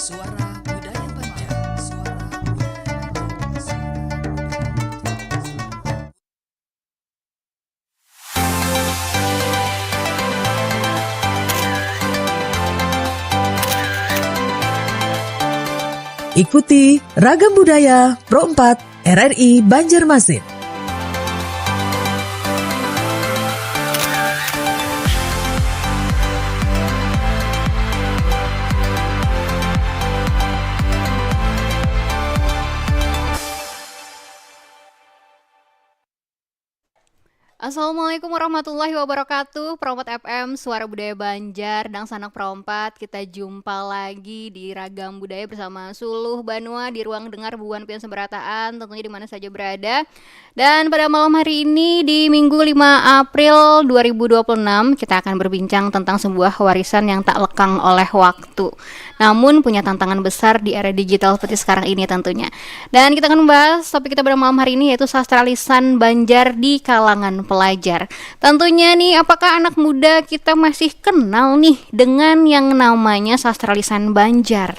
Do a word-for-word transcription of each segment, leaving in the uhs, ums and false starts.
Suara Budaya Banjar. Suara Budaya Banjar. Suara Budaya Banjar. Ikuti Ragam Budaya Pro empat R R I Banjarmasin. Assalamualaikum warahmatullahi wabarakatuh. Pro empat F M, Suara Budaya Banjar, dangsanak Pro empat. Kita jumpa lagi di Ragam Budaya bersama Suluh Banua di ruang dengar bubuhan pian seberataan, tentunya di mana saja berada. Dan pada malam hari ini, di Minggu lima April dua ribu dua puluh enam, kita akan berbincang tentang sebuah warisan yang tak lekang oleh waktu, namun punya tantangan besar di era digital seperti sekarang ini tentunya. Dan kita akan membahas topik kita pada malam hari ini, yaitu sastra lisan Banjar di kalangan pelajar. Tentunya nih, apakah anak muda kita masih kenal nih dengan yang namanya sastra lisan Banjar?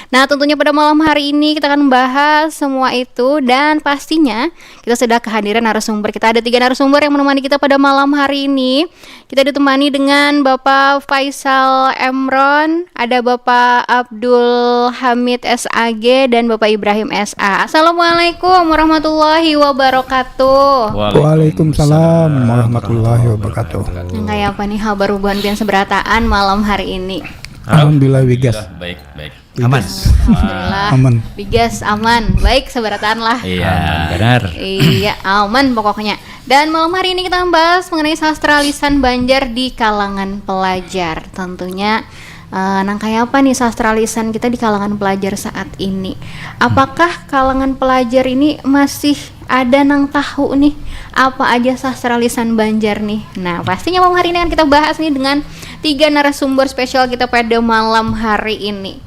Nah, tentunya pada malam hari ini kita akan membahas semua itu, dan pastinya kita sudah kehadiran narasumber. Kita ada tiga narasumber yang menemani kita pada malam hari ini. Kita ditemani dengan Bapak Faisal Emron, ada Bapak Abdul Hamid S A G, dan Bapak Ibrahim S A. Assalamualaikum warahmatullahi wabarakatuh. Waalaikumsalam warahmatullahi wabarakatuh. Yang kayak apa nih kabar bubuhan pian seberataan malam hari ini? Alhamdulillah, wigas. Baik, baik. Aman. Alhamdulillah. Aman. Bigas aman. Baik, seberataan lah. Iya. Aman, benar. Iya, aman pokoknya. Dan malam hari ini kita membahas mengenai sastra lisan Banjar di kalangan pelajar. Tentunya eh, nang kayak apa nih sastra lisan kita di kalangan pelajar saat ini? Apakah kalangan pelajar ini masih ada nang tahu nih apa aja sastra lisan Banjar nih? Nah, pastinya malam hari ini akan kita bahas nih dengan tiga narasumber spesial kita pada malam hari ini.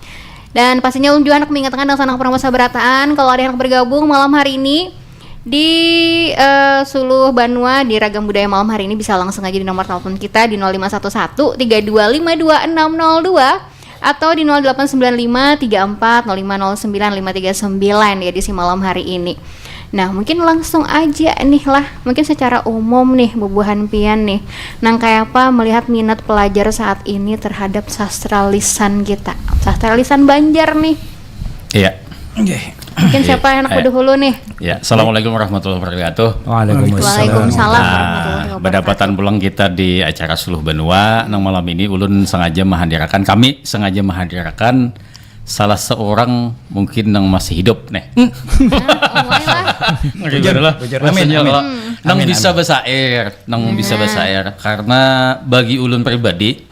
Dan pastinya ulun juga handak mengingatkan dangsanak Pro empat seberataan, kalau ada yang bergabung malam hari ini di eh, Suluh Banua di Ragam Budaya malam hari ini, bisa langsung aja di nomor telepon kita di nol lima satu satu tiga dua lima dua enam nol dua atau di nol delapan sembilan lima tiga empat nol lima nol sembilan lima tiga sembilan ya di si malam hari ini. Nah, mungkin langsung aja nih lah. Mungkin secara umum nih, bubuhan pian nih, nang kayak apa melihat minat pelajar saat ini terhadap sastra lisan kita, sastra lisan Banjar nih? Iya. Mungkin siapa yang anak Ayo. Dahulu nih? Ya, assalamualaikum warahmatullahi wabarakatuh. Waalaikumsalam. Waalaikumsalam Ah, warahmatullahi wabarakatuh. Berdapatan pulang kita di acara Suluh Banua nang malam ini ulun sengaja menghadirkan, kami sengaja menghadirkan salah seorang mungkin yang masih hidup nih. Nah, umai lah. Bujur lah. Bujur. Maksudnya Amin, amin. kalau nang Amin, bisa amin. Bersair, nang bisa bersair karena bagi ulun pribadi,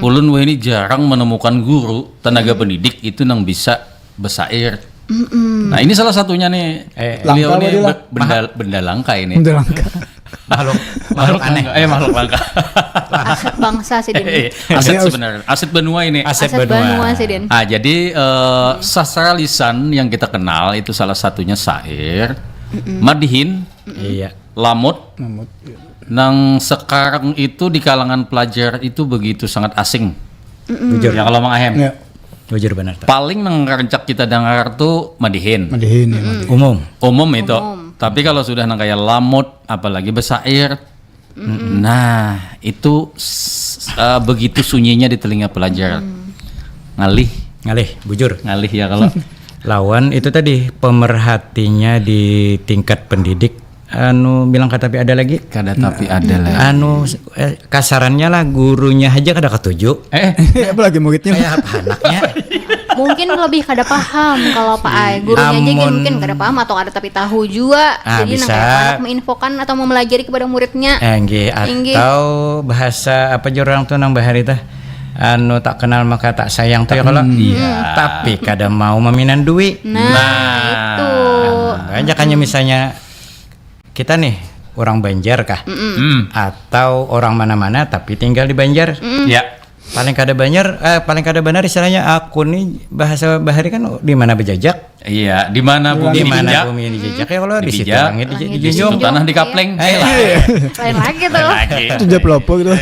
ulun wah ini jarang menemukan guru tenaga pendidik itu nang bisa bersair. Nah, ini salah satunya nih. Eh, Beliau langka nih tadi lah. be- benda benda langka ini. Udah langka. Makhluk makhluk aneh. Langka. Eh, makhluk langka. Aset bangsa sih, Din. Eh, aset sebenarnya. Aset banua ini. Aset Aset banua. Banua sih, Din. Ah, jadi eh, sastra lisan yang kita kenal itu salah satunya syair, madihin, Iya. lamut, Namun, nang sekarang itu di kalangan pelajar itu begitu sangat asing. Bujur. Ya kalau Mang Ahem. ya, Bujur benar. Tuh. Paling nang rancak kita dengar tuh madihin. madihin ya, madihin. Umum. Umum itu. Umum. Tapi kalau sudah nang kayak lamut, apalagi bersair, nah itu s- eh, begitu sunyinya di telinga pelajar. Ngalih, Ngalih, bujur. ngalih ya kalau Lawan itu tadi pemerhatinya di tingkat pendidik anu bilang kata tapi ada lagi. Kada tapi ada lah. Anu eh, kasarannya lah gurunya aja kada ketuju. Eh, Apalagi muridnya. Kayak apa anaknya? Mungkin lebih kada paham kalau Pak Ai. Gurunya aja Amun- mungkin kada paham atau kada tapi tahu juga. Ah, Jadi nang bisa. kayak apa, anak menginfokan atau memelajari kepada muridnya. Eh, nggih, Inggih. Atau bahasa apa jua orang tuh nang bahari tah? Anu tak kenal maka tak sayang tuh ya kalau. Iya. Tapi kada mau maminan duit. Nah, itu. Banyak hanya misalnya kita nih orang Banjar kah? Hmm. Atau orang mana-mana tapi tinggal di Banjar. Ya. Paling kada Banjar, eh, paling kada benar istilahnya aku nih bahasa bahari kan di mana bejajak? Iya, di mana bumi Di mana dijejak? Bumi dijejak ya kalau di situ Dijejak. Langit Di dijunjung. situ tanah dikapleng. Eh, Lain lagi tuh. Lagi. Itu dia pelopor gitu.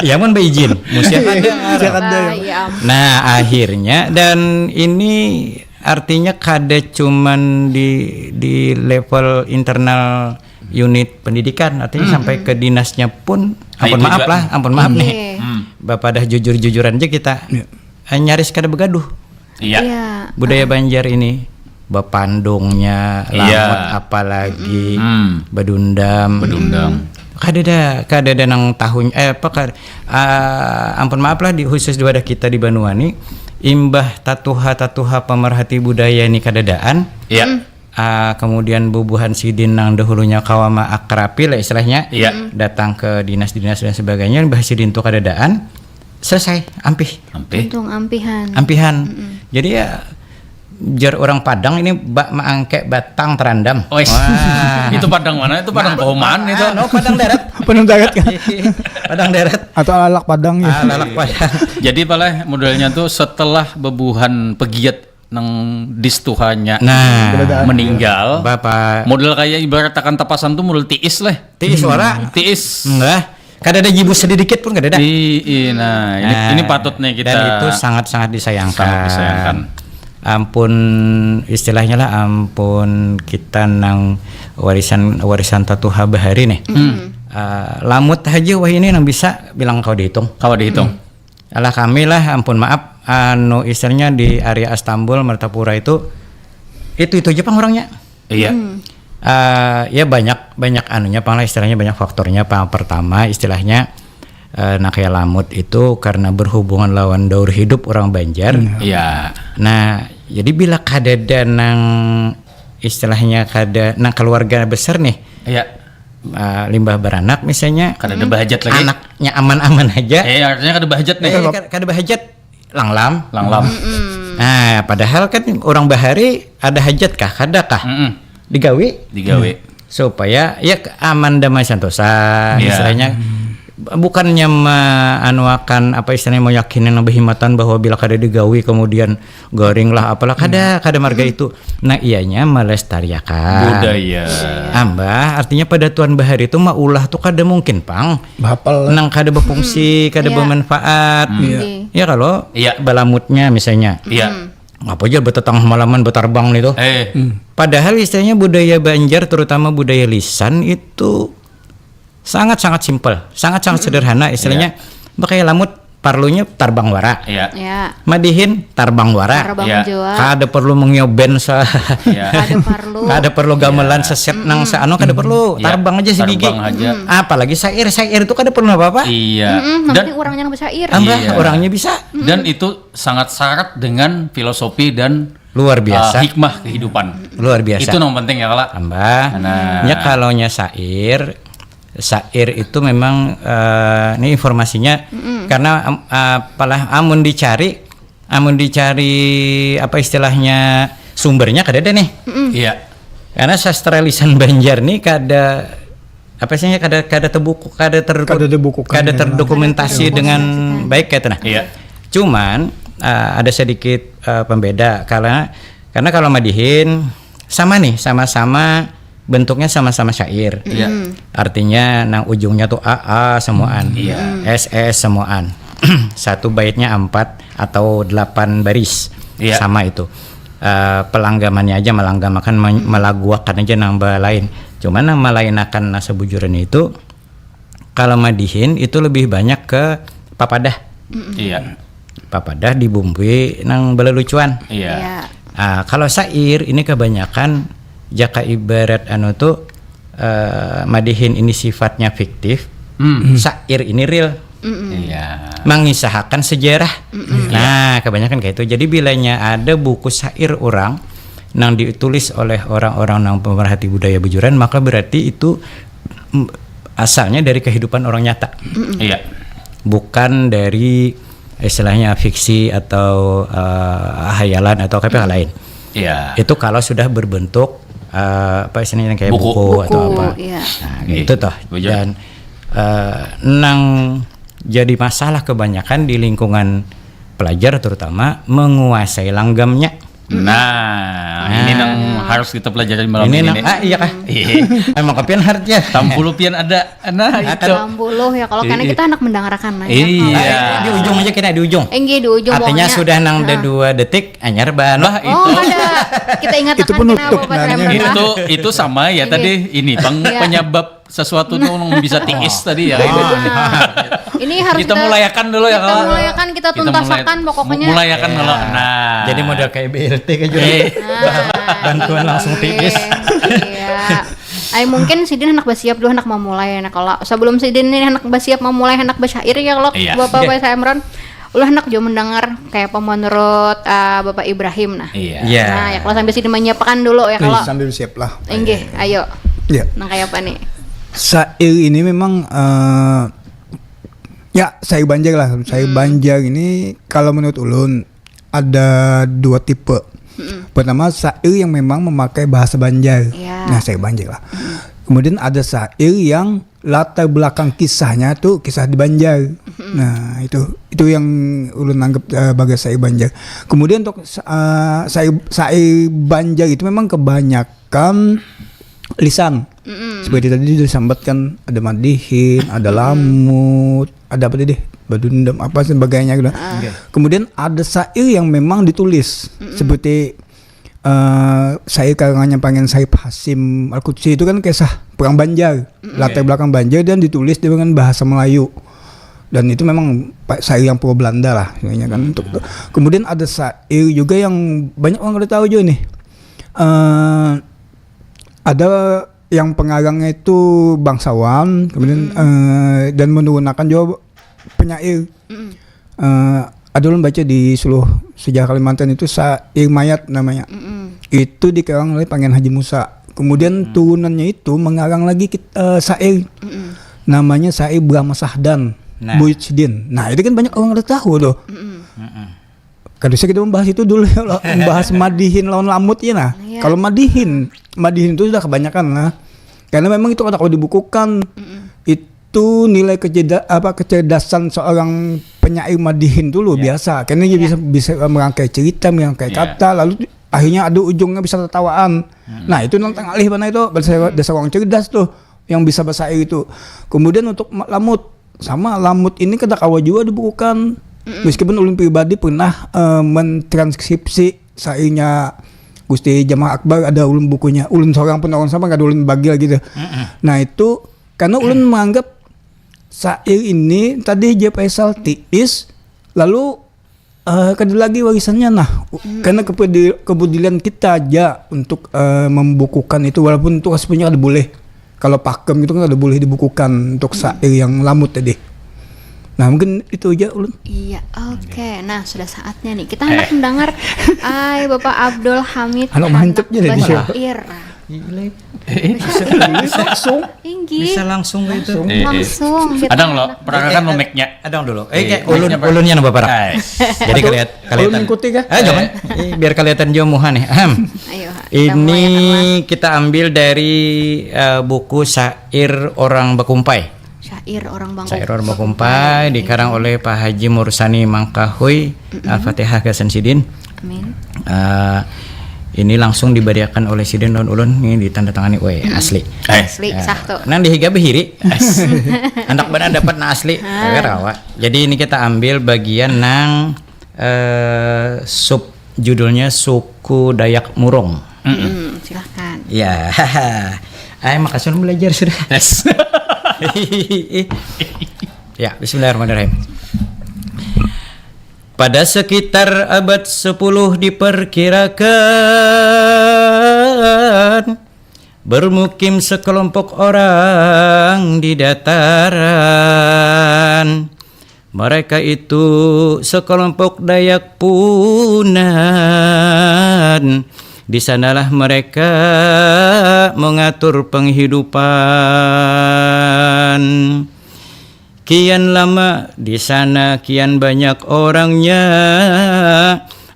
Ya mun beizin, musia kada. Musia kada. Bah, ya ampun. Nah, akhirnya, dan ini artinya kada cuman di di level internal unit pendidikan, artinya sampai ke dinasnya pun, ampun itu maaf juga. Lah, ampun maaf nih. Iya. Bapadah jujur-jujuran aja kita. Iya. Eh, nyaris kada begaduh. Iya. Iya. Budaya Banjar ini bapandungnya, Iya. lamut, apalagi Hmm. bedundam. Bedundam. Kadada, kadada nang tahun, eh, apa, kad- ah, ampun maaf lah, di khusus di wadah kita di banua ni, imbah tatuha-tatuha pemerhati budaya ni kadadaan. Iya. Ah, kemudian bubuhan sidin nang dahulunya kawa maakrapi lah istilahnya, Iya. datang ke dinas-dinas dan sebagainya, imbah sidin tu kadadaan, selesai, ampih. Ampih. Untung ampihan. Ampihan. Jadi ya, jar orang Padang ini, bak maangke batang terandam. Wes. Itu Padang mana? Itu Padang Pahuman itu. Ah, no, Padang Darat. Padang Darat kan? Padang Darat. Atau alalak Padang ya? Ah, lalak Padang. Jadi pala modelnya tuh setelah bebuhan pegiat nang distuhanya Nah, meninggal. Bapak. Model kayak ibarat akan tapasan tuh model tiis lah. Tiis suara. Tiis. Enggak. Kada ada jibus sedikit pun kada ada. Di, i- nah, ini, Nah, ini patut nih kita dan itu sangat-sangat disayangkan. Sangat disayangkan. Ampun, istilahnya lah, ampun kita nang warisan warisan tatuha bahari nih. Eh, lamut aja wah ini nang bisa bilang kau dihitung. Kawa dihitung. Alah kami lah, ampun maaf, anu istilahnya di area Astambul, Martapura itu itu itu aja pang orangnya. Iya. Eh, ya banyak banyak anunya pang lah, istilahnya banyak faktornya pang. Pertama istilahnya, eh, nah kayak lamut itu karena berhubungan lawan daur hidup orang Banjar. Iya. Nah, jadi bila kadada nang istilahnya kada nang keluarga besar nih, Iya. eh, limbah beranak misalnya, Kada ada bahajat lagi. Anaknya aman-aman aja. Eh, artinya kada bahajat nih. Eh, kada, kada bahajat, langlam. Langlam. Nah, padahal kan orang bahari ada hajat kah, kada kah? Mm-mm. Digawi Digawe. supaya ya aman, damai, santosa, Iya. istilahnya. Bukannya me- anu akan apa istilahnya, meyakini nang behimatan bahwa bila kada digawi kemudian garing lah apalah, kada, kada marga itu. Nah, ianya melestariakan Budaya. Ambah, artinya pada tuan bahari itu maulah tuh kada mungkin pang Bahapal. Nang kada berfungsi, kada Iya. Bermanfaat. Iya. Ya kalau Iya. Balamutnya misalnya. Iya. Apa aja bertetang malaman bertarbang itu. Eh. Padahal istilahnya budaya Banjar, terutama budaya lisan itu sangat-sangat simpel, sangat-sangat sederhana istilahnya. Pakai lamut, parlunya tarbang wara. Iya. Ya. Madihin tarbang wara. Tarbang Iya. jua. Kada perlu mengiau band se Iya. Kada perlu. kada perlu gamelan seset nang seanu, kada perlu. Iya, Tarbang aja tarbang sigigi. Aja. Apalagi syair, syair itu kada perlu apa-apa. Iya. Mm-mm, nang Dan penting orangnya nang bersair. Ambah, Iya. Orangnya bisa. Dan itu sangat syarat dengan filosofi dan Luar biasa. uh, hikmah kehidupan. Luar biasa. Itu yang penting ya, Kala. Ambah. Nah. Ya kalau nya syair, syair itu memang eh, ini informasinya karena am- apalah amun dicari, amun dicari apa istilahnya, sumbernya kada ada nih. Iya. Karena sastra lisan Banjar nih kada apa sih, kada kada terbuku, kada ter Kada dibukukan, kada ya. Terdokumentasi dengan baik kayak nah. Iya. Cuman uh, ada sedikit uh, pembeda karena karena kalau madihin sama nih, sama-sama bentuknya sama-sama syair. Iya. Artinya nang ujungnya tuh A A semuaan. Iya. S S semuaan. Satu baitnya empat atau delapan baris. Iya. Sama itu. Eh, pelanggamannya aja, melanggamakan, men- melaguakan aja nang lain. Cuman nang melainakan nasa bujuran itu kalau madihin itu lebih banyak ke papadah. Iya. Papadah dibumbui nang belelucuan. Iya. Ya. Ah, kalau syair ini kebanyakan jaka ibarat anu tuh eh, madihin ini sifatnya fiktif, Hmm. syair ini real, Iya. mengisahkan sejarah. Nah, kebanyakan kayak itu. Jadi bilanya ada buku syair orang nang ditulis oleh orang-orang nang pemerhati budaya bujuran, maka berarti itu mm, asalnya dari kehidupan orang nyata, Iya. Bukan dari istilahnya fiksi atau eh, hayalan atau apa yang lain. Iya. Itu kalau sudah berbentuk eh, apa istilahnya, kayak Buku. buku, atau Buku, apa. Iya. Nah, Iya. Itu toh. Bujur. Dan eh, nang jadi masalah kebanyakan di lingkungan pelajar terutama menguasai langgamnya. Nah, ini nang harus kita pelajari malam ini, ini nang, ah, iya kah? Emang kopian hard ya. Tampulu pian ada. Nah, itu. Tampulu ya, kalau karena kita anak mendengarkan lah ya. Iya. Di ujung aja kena di ujung. Enggak di ujung. Artinya sudah nang ada dua detik, anyar ban. Bah, itu. Oh, ada. Kita ingat itu penutup. Itu itu sama ya tadi ini peng, penyebab sesuatu tuh bisa tiis tadi ya. Ini harus kita, kita mulaiakan dulu ya, kita mulaiakan, kita tuntasakan pokoknya. Mulaiakan dulu. Nah, jadi model kayak B L T aja. Bantuan langsung tiis. Iya. Ay, mungkin sidin hendak basiap dulu, hendak memulai. Nah, kalau sebelum sidin ini hendak basiap memulai, hendak bersyair ya, kalau bapak saya Imron, ulun hendak juga mendengar kayak apa menurut uh, Bapak Ibrahim nah. Iya. Nah, ya kalau sambil sidin menyiapkan dulu ya kalau. Sambil siap lah. Inggih, ayo. Iya. Nang kayak apa nih? Syair ini memang uh, ya syair Banjar lah. Syair Banjar ini kalau menurut ulun ada dua tipe. Pertama syair yang memang memakai bahasa Banjar. Iya. Nah, syair Banjar lah. Kemudian ada syair yang latar belakang kisahnya tuh kisah di Banjar. Nah, itu itu yang ulun anggap uh, sebagai syair Banjar. Kemudian untuk uh, syair, syair Banjar itu memang kebanyakan lisan. Seperti tadi sudah disambatkan, ada madihin, ada lamut, ada apa tadi, badundam apa sebagainya gitu. Kemudian ada syair yang memang ditulis seperti uh, syair karangannya Pangeran Syarif Hasyim Al Qudsi itu kan kisah perang Banjar, latar belakang Banjar dan ditulis dengan bahasa Melayu. Dan itu memang syair yang pro Belanda lah, kan. Untuk kemudian ada syair juga yang banyak orang udah tahu juga nih. Uh, ada yang pengarangnya itu bangsawan, kemudian mm. uh, dan menurunkan juga penyair. Mm. Uh, ada ulun baca di seluruh sejarah Kalimantan itu syair mayat namanya. Mm. Itu dikarang oleh Pangeran Haji Musa. Kemudian mm. turunannya itu mengarang lagi uh, syair. Mm. Namanya syair Brahma Sahdan, nah. Buyut Sidin. Nah, itu kan banyak orang udah tahu tuh. Mm. Mm. Kada usah kita membahas itu dulu ya, membahas madihin lawan lamut ya nah. Iya. Kalau madihin, madihin itu sudah kebanyakan lah. Karena memang itu kada kawa dibukukan. Mm-mm. Itu nilai keceda, apa kecerdasan seorang penyair madihin tuh luar yeah. biasa. Karena dia yeah. bisa bisa merangkai cerita, merangkai yeah. kata, lalu akhirnya ada ujungnya bisa tertawaan. Mm-mm. Nah, itu nang tengalih mana itu, dasar orang cerdas tuh yang bisa bahasa itu. Kemudian untuk lamut sama lamut ini kada kawa juga dibukukan. Mm-mm. Meskipun ulun pribadi pernah uh, mentranskripsi sainya Gusti Jamal Akbar ada ulun bukunya. Ulun seorang pun orang sama kada ulun bagi lagi tuh. Mm-mm. Nah itu karena ulun menganggap sair ini tadi J P Sal tiis lalu uh, kada lagi warisannya nah hmm. karena kepedulian kita aja untuk uh, membukukan itu walaupun itu sebenarnya ada boleh kalau pakem itu kan ada boleh dibukukan untuk hmm. sair yang lamut tadi nah mungkin itu aja ulun iya oke okay. Nah sudah saatnya nih kita hendak eh. mendengar ay bapak Abdul Hamid anak mancep jadi basyair langsung Inggih. Bisa langsung kayak itu. Langsung. Langsung. Gitu. Ada lo, peragakan lo mic-nya. Ada dulu. Eh, kayak ulun ulunnya nambah parah. Jadi kalian kalian ikuti kah? Eh, jangan. Eh, biar kelihatan jauh muha nih. Ahem. Ayo. Ini kita ambil dari uh, buku syair orang bakumpai. Syair orang bangkok. Syair orang bakumpai dikarang oleh Pak Haji Mursani Mangkahui. Al-Fatihah gasan sidin. Amin. Uh, ini langsung dibariakan oleh sidin lawan ulun ini ditandatangani weh asli. Asli uh, sah tuh. Nang dihiga behiri. Anak benar dapat nang asli. Rawa. Jadi ini kita ambil bagian nang uh, sub judulnya suku Dayak Murung. Mm-mm. Hmm, silahkan. Ya, ay makasih belajar sudah. Yes. Ya, bismillahirrahmanirrahim. Pada sekitar abad sepuluh diperkirakan bermukim sekelompok orang di dataran. Mereka itu sekelompok Dayak Punan. Di sanalah mereka mengatur penghidupan. Kian lama di sana kian banyak orangnya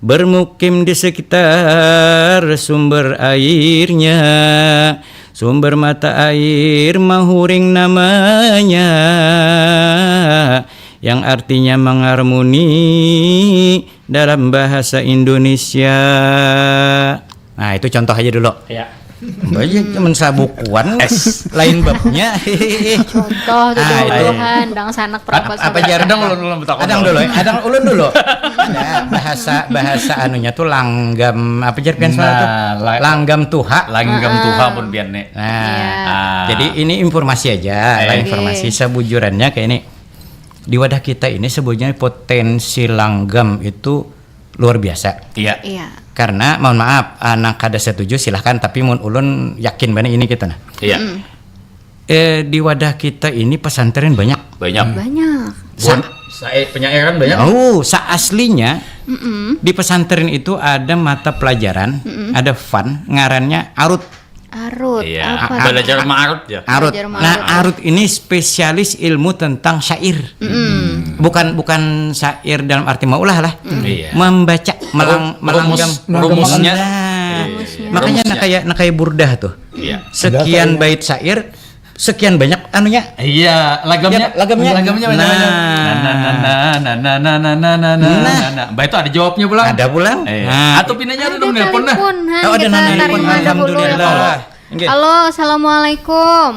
bermukim di sekitar sumber airnya. Sumber mata air Mahuring namanya yang artinya mengarmuni dalam bahasa Indonesia. Nah, itu contoh aja dulu. Ya. Banyak teman sabukuan lain babnya. Contoh tuh Ah, itu. Tuhan, dang sanak perabot Apa jar Adang ulun ulun betakun. Adang dulu, adang ulun dulu. Ada bahasa bahasa anunya tuh langgam apa jar pian soalnya tuh? Nah, la- Langgam tuha. Langgam tuha pun pian nih. Nah, Iya. Ah. jadi ini informasi aja, lah Eh. informasi sebujurannya kayak ini. Di wadah kita ini sebenarnya potensi langgam itu luar biasa. Iya. Iya. Karena mohon maaf, ah, nang kada setuju silahkan, tapi mun ulun yakin banget ini kita nah. Iya. Eh, di wadah kita ini pesantren banyak. Banyak. Banyak. Sa- saya penyairan banyak. Oh, seaslinya di pesantren itu ada mata pelajaran, ada fun, ngarannya arut. Arut. Iya. Apa? Belajar maarut ya. Arut. Belajar Nah, maarut. Arut ini spesialis ilmu tentang syair. Bukan bukan syair dalam arti maulah lah. Iya. Membaca melang Rumus- melanggam. rumusnya. Nah, Iya. makanya Rumusnya. Nak kayak nak kayak burdah tuh. Iya. Sekian bait syair, sekian banyak anunya. Iya, lagamnya. Iya, lagamnya. Lagamnya banyak Nah. banyak. Nah, nah, nah, nah, nah, nah, nah, nah, nah, nah, nah, nah. Baik itu ada jawabnya pulang. Ada pulang. Eh, Nah. Atau pinanya ada Ada dong nelpon nah. telepon, nah, Oh, ada kita nang tarik nelpon. mah dahulu ya, Alhamdulillah. Kak. Nggih. Halo, assalamualaikum.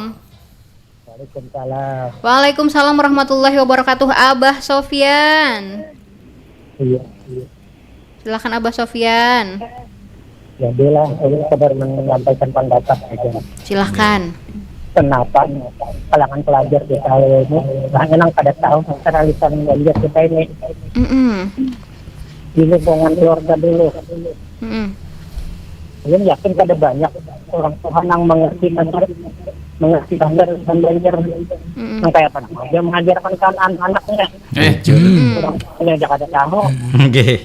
Waalaikumsalam. Waalaikumsalam warahmatullahi wabarakatuh. Abah Sofyan. Iya, iya. Silakan Abah Sofyan. Jadilah, saya sekedar menyampaikan pendapat aja. Silakan. Kenapa kalangan pelajar kita ini, nah, emang pada tahu cara lisan belajar kita ini Mm-mm. di lingkungan keluarga dulu. Mm-mm. Belum yakin pada banyak orang tua yang mengerti benar, mengerti benar dan belajar Mm-mm. yang kayak apa namanya mengajarkan ke anak-anaknya. Eh, Orang tuanya aja kada tahu. Nggih.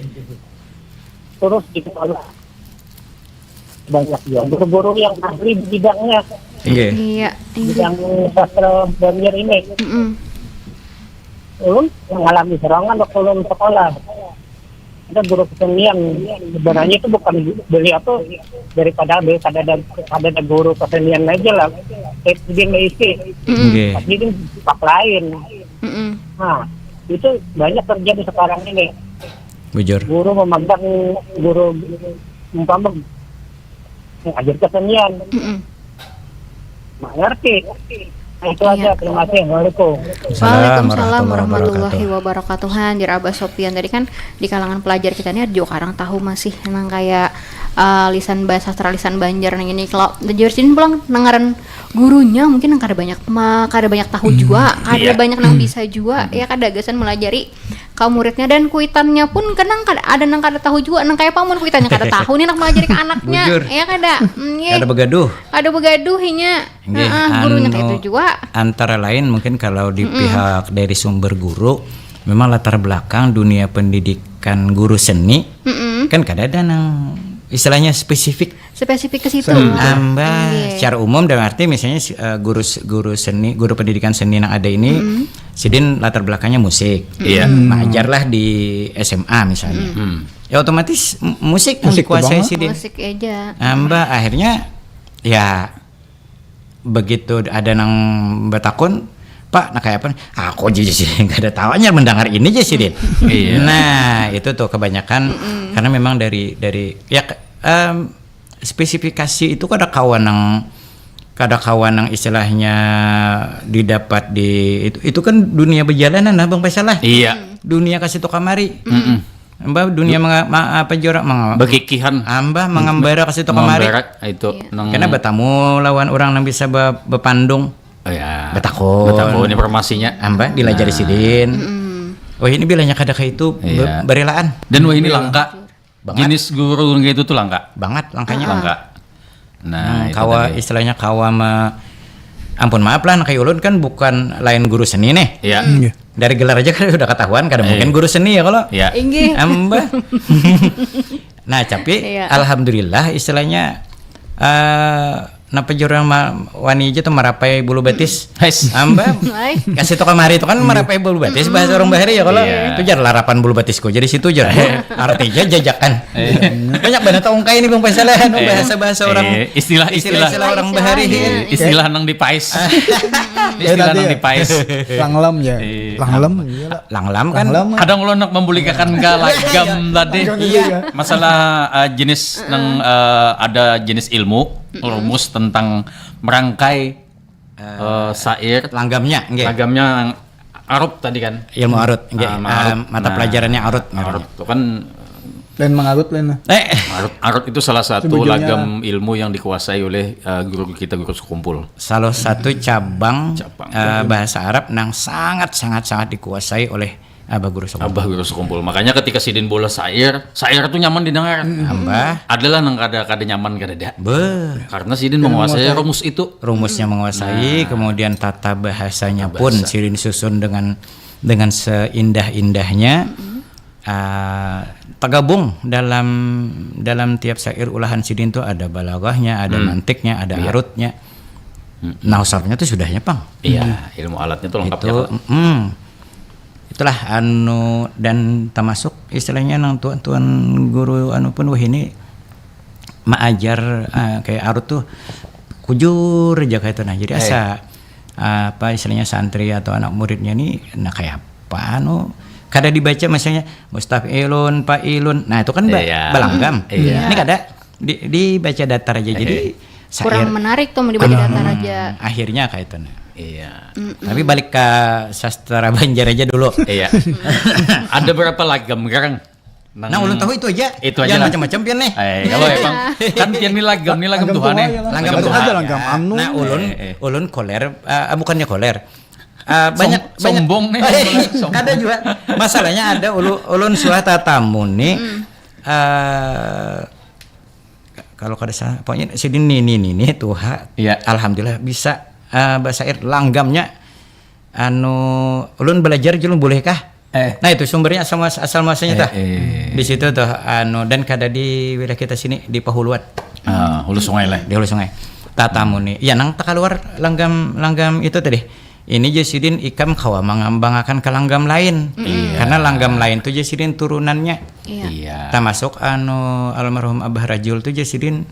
Terus di sekolah banyak juga guru-guru yang ahli di bidangnya, Nggih. Iya, iya. Bidang sastra Banjar ini. Mm-mm. Ulun mengalami serangan waktu ulun sekolah. Ada guru kesenian, sebenarnya itu bukan beliau tuh daripada beliau kada ada kada ada guru kesenian aja lah. Kayak dia isi. Mm-mm. Nggih. Pas jadi pak lain. Mm-mm. Nah, itu banyak terjadi sekarang ini. Bujur. Guru memegang guru umpama mengajar kesenian. Mm-mm. Mengerti. Nah, itu Iya. Aja. Terima kasih. Waalaikumsalam. Waalaikumsalam warahmatullahi wabarakatuh. Nah, jar Abah Sofyan tadi kan di kalangan pelajar kita ini ada juga orang tahu masih nang kayak eh, lisan bahasa sastra lisan Banjar nang ini kalau jar sini pulang nang ngaran gurunya mungkin nang kada banyak ma, kada banyak tahu juga, kada Iya. banyak nang bisa juga ya kada gasan melajari kaum muridnya dan kuitannya pun kadang kada ada nang kada tahu juga nang kayak pamun kuitannya kada tahu nih nak melajari ke anaknya Bujur. Ya kada. Mm, iya. Ada begaduh. Ada begaduh inya. Nggih, Heeh, gurunya kayak anu, itu juga. Antara lain mungkin kalau di pihak dari sumber guru, memang latar belakang dunia pendidikan guru seni Mm-mm. kan kada ada nang istilahnya spesifik. Spesifik ke situ. Amba Nggih. secara umum dalam arti misalnya si- eh, guru se- guru seni, guru pendidikan seni yang ada ini, sidin latar belakangnya musik. Iya. Mengajarlah di S M A misalnya. Hmm. Ya otomatis m- musik yang Musik dikuasai banget. sidin. Musik aja. Amba akhirnya ya begitu ada nang bertakun, "Pak, nah kayak apa?" Aku aja sih nggak ada tawanya mendengar ini aja sih, Din. Iya. Nah, itu tuh kebanyakan karena memang dari dari ya ke- em, spesifikasi itu kada kawan nang kada kawan nang istilahnya didapat di itu, itu kan dunia berjalanan nah Bang Faisal lah. Iya. Dunia kasih tu kamari. Mbah dunia menga, ma, apa jora menga, Bekikihan. Ambah mengembara kasih tu kamari. Mengembara itu nang Karena bertamu lawan orang yang bisa be, bepandung. Oh ya. Betakun. Betakun informasinya. Ambah dilajari sidin. Oh ini bilanya kada kayak itu be- Iya. berelaan. Dan wah ini langka. Banget. Jenis guru kayak itu tuh langka. Banget langkanya. Langka. Nah, Hmm, itu kawa tadi. Istilahnya kawa me, ampun maaf lah, anak ulun kan bukan lain guru seni nih. Ya. Iya. Dari gelar aja kan udah ketahuan, kada Iya. Mungkin guru seni ya kalau. Ya. Inggih. Ambah. Nah, tapi Iya. Alhamdulillah istilahnya eh Napa jar urang ma-, wani aja tuh marapai bulu batis. Hais. Amba Ai. kasih tau kamari itu kan marapai bulu batis bahasa orang bahari ya kalau Iya. itu jar larapan bulu batisku jadi situ jar. Artinya jajakan. Banyak banget ungkai ini bang pasalah anu Eh, bahasa bahasa orang eh, istilah-istilah. Istilah orang bahari. Eh, istilah nang dipais. Ya, Istilah tadi nang ya. Dipais. Langlam ya. Iya. Langlam iya lah. Langlam kan. Langlam. Ada ulun nak membulikakan ke lagam tadi. Iya. Masalah uh, jenis nang uh, ada jenis ilmu rumus tentang merangkai uh, syair Langgamnya, nggih. Lagamnya arut tadi kan. Ilmu arut, nggih. Ah, Ah, arut. mata Nah, pelajarannya arut. Arut itu kan Lain mengarut lain lah. Eh, arut, arut itu salah satu Sebujurnya- lagam ilmu yang dikuasai oleh uh, guru kita guru sekumpul. salah satu cabang, Cabang. eh, bahasa Arab nang sangat sangat sangat dikuasai oleh Abah Guru Songko. Abah guru sekumpul. Makanya ketika sidin bola syair, syair itu nyaman didengar. Abah, Adalah nang kada kada nyaman kada ada. beh, Karena sidin menguasai rumus itu. Rumusnya menguasai, kemudian tata bahasanya pun bahasa. Sidin susun dengan dengan seindah-indahnya. Ah, tergabung dalam dalam tiap syair ulahan Sidin tuh ada balaghahnya, ada mantiknya, ada arutnya. Nah, sarafnya tuh sudahnya pang. Iya, ilmu alatnya tuh lengkap Itu, ya. Pak. Mm, itulah anu dan termasuk istilahnya nang tuan-tuan guru anu pun wah ini maajar ah, kayak arut tuh kujur aja kayak itu nah. Jadi asa ah, apa istilahnya santri atau anak muridnya nih nah kayak apa anu kada dibaca misalnya mustafilun failun. Nah, itu kan ba- Iya. balanggam. Iya. Ini kada di, dibaca datar aja. Jadi Kurang syair- menarik tuh mau dibaca datar aja. akhirnya kayak itu nah. Iya. Tapi balik ke sastra Banjar aja dulu. Iya. Ada berapa lagam sekarang? Nah, ulun tahu itu aja. Itu aja Jangan lah. Macam-macam pian nih. Eh, kalau emang kan pian ini lagam ini lagam Tuhan nih. Langgam Ada Tuhan. ada langgam anu. Nah, ulun Eh, eh. ulun koler ah, bukannya koler. Ah, banyak sombong nih. Kada juga. Masalahnya ada ulun ulun suah tatamu nih. Eh, kalau kada salah pokoknya sidin nini nini tuha. Iya. Alhamdulillah bisa eh, bahasa air langgamnya anu ulun belajar julun boleh kah? Eh. Nah, itu sumbernya asal muas- asal muasalnya tah. Eh. Di situ tuh anu dan kada di wilayah kita sini di Pahuluan. Ah, hulu sungai lah. Di hulu sungai. Tatamu nih. Ya nang takaluar langgam langgam itu tadi. Ini Jasidin ikam kawa mangambangakan ke langgam lain. Karena langgam lain tuh Jasidin turunannya. Iya. Iya. Termasuk anu almarhum Abah Rajul tuh Jasidin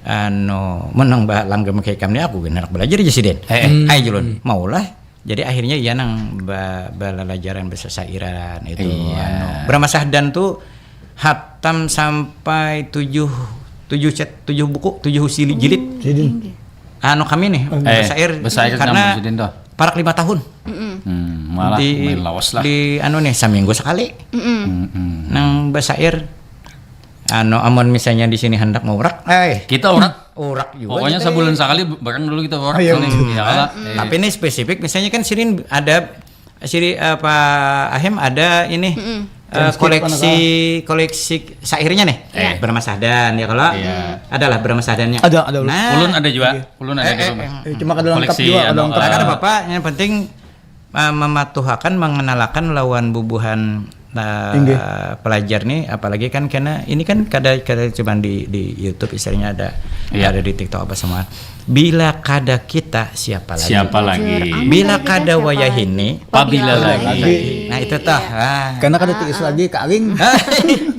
anu menang bah langgam kayak ikam nih aku gini anak belajar Jasidin. Eh. Hai julun, maulah. Jadi akhirnya iya nang ba- balalajaran besasairan itu Iya. anu. Brahma Sahdan tuh hatam sampai tujuh tujuh cet tujuh buku tujuh sili jilid. Sidin. Anu kami nih Eh, besair besair karena nang sidin tuh. Parak lima tahun. Hmm, malah di, main lawas lah. Di anu nih seminggu sekali. Mm-mm. Nang besair anu amun misalnya di sini hendak mau urak, eh Kita orang urak juga. pokoknya kita. Sebulan sekali bareng dulu kita orang. Ayo. Kali. Ya lah. Eh, Tapi ini spesifik misalnya kan sidin ada siri apa Ahem ada ini eh, Transkrip koleksi mana koleksi syairnya nih. Eh. Brahma Sahdan ya kalau Iya. adalah Brahma Sahdannya. Ada, ada, ulun. Nah, Ulun ada juga. Ulun ada Eh, di eh, rumah. Eh, cuma kada lengkap Koleksi juga, ada anu, lengkap. Nah, kada eh, apa-apa. Yang penting uh, mematuhakan mengenalakan lawan bubuhan uh, Inggih. pelajar nih apalagi kan karena ini kan kada kada cuma di di YouTube istilahnya ada Iya. ada di TikTok apa semua. Bila kada kita siapa lagi? Siapa lagi? Jujur, amin Bila lagi kada siapa wayah lagi? Ini Pabila lagi. Nah, itu tah. Ah. Karena kada tiis lagi karing.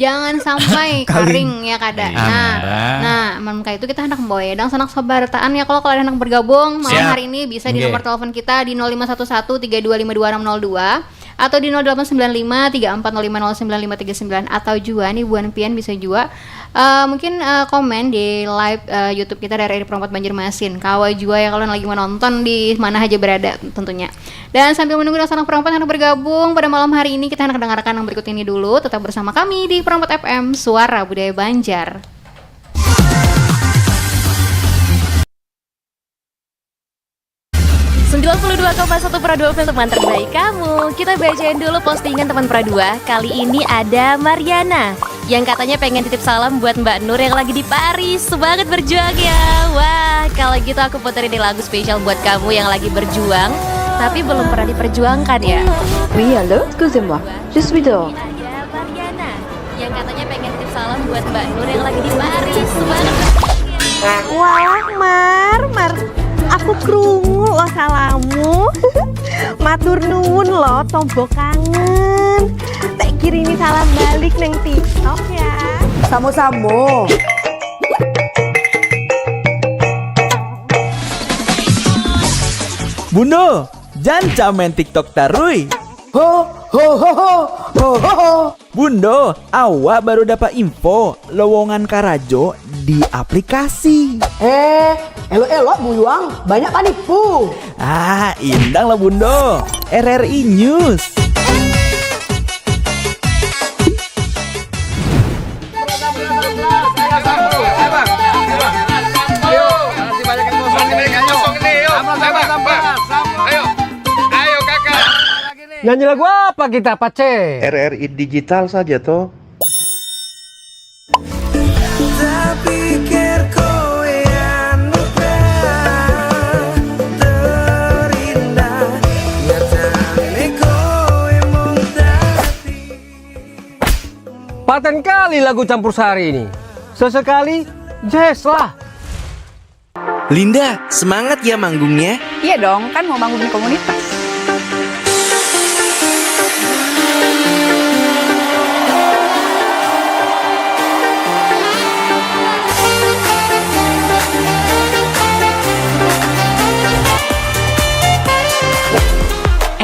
Jangan sampai karing ya kada. Nah, Ambah. nah, mun kayak itu kita hendak membawa ya dang sanak sabar taan ya kalau kalau ada hendak bergabung malam Siap. Hari ini bisa di Nggih. Nomor telepon kita di nol lima satu satu tiga dua lima dua enam nol dua atau di nol delapan sembilan lima tiga empat nol lima nol sembilan lima tiga sembilan atau juga nih buan pian bisa juga eh, mungkin eh, komen di live eh, YouTube kita dari R R I Perempat Banjarmasin. Kawa juga ya kalau lagi menonton di mana aja berada tentunya. Dan sambil menunggu dong sanak perempat yang bergabung pada malam hari ini kita hendak dengarkan yang berikut ini dulu. Tetap bersama kami di Perempat F M Suara Budaya Banjar. Sembilan puluh dua koma satu Pro dua Film teman terbaik kamu. Kita bacain dulu postingan teman Pro dua. Kali ini ada Mariana yang katanya pengen titip salam buat Mbak Nur yang lagi di Paris. Semangat berjuang ya. Wah, kalau gitu aku puterin nih lagu spesial buat kamu yang lagi berjuang tapi belum pernah diperjuangkan ya. Oui, allô, excusez-moi, je suis dehors. Ada Mariana yang katanya pengen titip salam buat Mbak Nur yang lagi di Paris. Semangat berjuang ya. Walah, Mar, Mar. Aku krungu loh salammu. Matur nuwun loh, tombo kangen. Tak kirimi salam balik neng TikTok ya. Samo-samo. Bundo, janca main TikTok tarui. Ho ho ho ho ho ho ho. Bundo, awak baru dapat info lowongan karajo di aplikasi. Eh, elok-elok buyuang, banyak panipu. Ah, indang lah Bundo. R R I News. Nyanyi lagu apa kita, Pace? R R I Digital saja toh. Paten kali lagu campur sari ini. Sesekali jazz lah. Linda, semangat ya manggungnya. Iya dong, kan mau manggung di komunitas.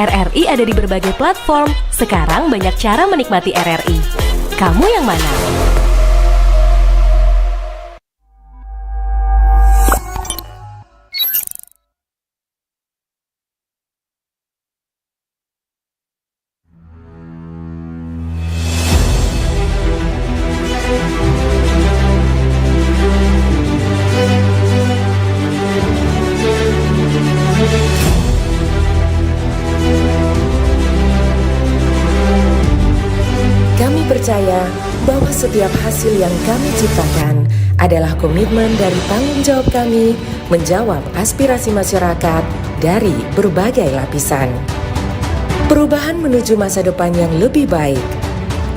R R I ada di berbagai platform. Sekarang banyak cara menikmati R R I. Kamu yang mana? Kami percaya bahwa setiap hasil yang kami ciptakan adalah komitmen dari tanggung jawab kami menjawab aspirasi masyarakat dari berbagai lapisan. Perubahan menuju masa depan yang lebih baik,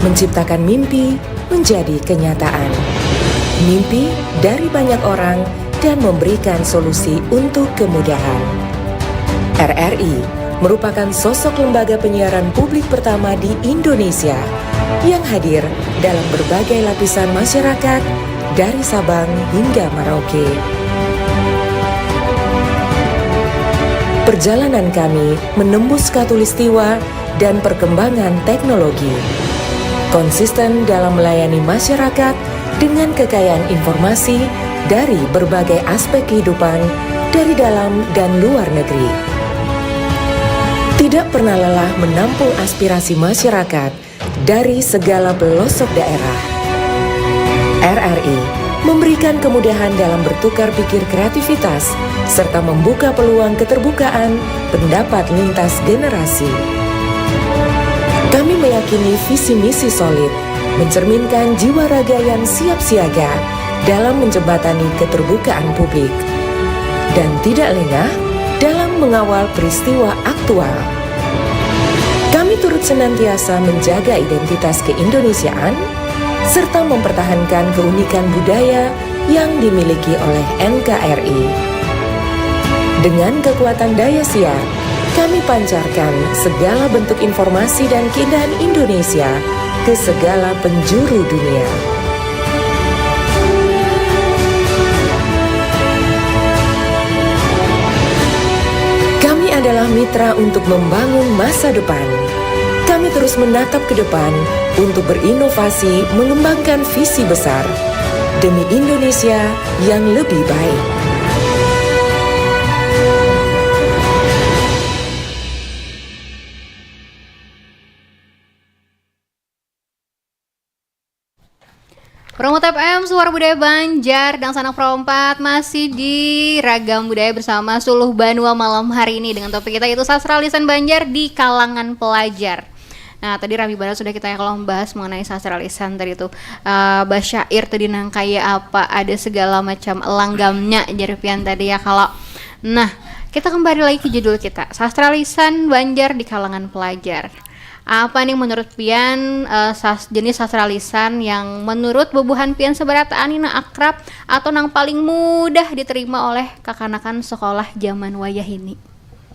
menciptakan mimpi menjadi kenyataan. Mimpi dari banyak orang dan memberikan solusi untuk kemudahan. R R I merupakan sosok lembaga penyiaran publik pertama di Indonesia yang hadir dalam berbagai lapisan masyarakat dari Sabang hingga Merauke. Perjalanan kami menembus katulistiwa dan perkembangan teknologi. Konsisten dalam melayani masyarakat dengan kekayaan informasi dari berbagai aspek kehidupan dari dalam dan luar negeri. Tidak pernah lelah menampung aspirasi masyarakat dari segala pelosok daerah. R R I memberikan kemudahan dalam bertukar pikir kreativitas serta membuka peluang keterbukaan pendapat lintas generasi. Kami meyakini visi misi solid mencerminkan jiwa raga yang siap siaga dalam menjembatani keterbukaan publik dan tidak lengah dalam mengawal peristiwa aktual. Kami turut senantiasa menjaga identitas keindonesiaan serta mempertahankan keunikan budaya yang dimiliki oleh N K R I. Dengan kekuatan daya siar, kami pancarkan segala bentuk informasi dan keindahan Indonesia ke segala penjuru dunia. Kami adalah mitra untuk membangun masa depan. Kami terus menatap ke depan untuk berinovasi mengembangkan visi besar demi Indonesia yang lebih baik. Promo T P M Suara Budaya Banjar dan Sanak Perompat masih di Ragam Budaya bersama Suluh Banua malam hari ini dengan topik kita yaitu Sastra Lisan Banjar di kalangan pelajar. Nah, tadi rami banget sudah kita kalau membahas mengenai sastra lisan tadi tuh uh, basyair tadi nang kayak apa ada segala macam langgamnya jaripian tadi ya kalau nah kita kembali lagi ke judul kita sastra lisan Banjar di kalangan pelajar. Apa nih menurut pian, eh, sas-, jenis sastra lisan yang menurut bubuhan pian seberataan ini nang akrab atau nang paling mudah diterima oleh kakanakan sekolah zaman wayah ini?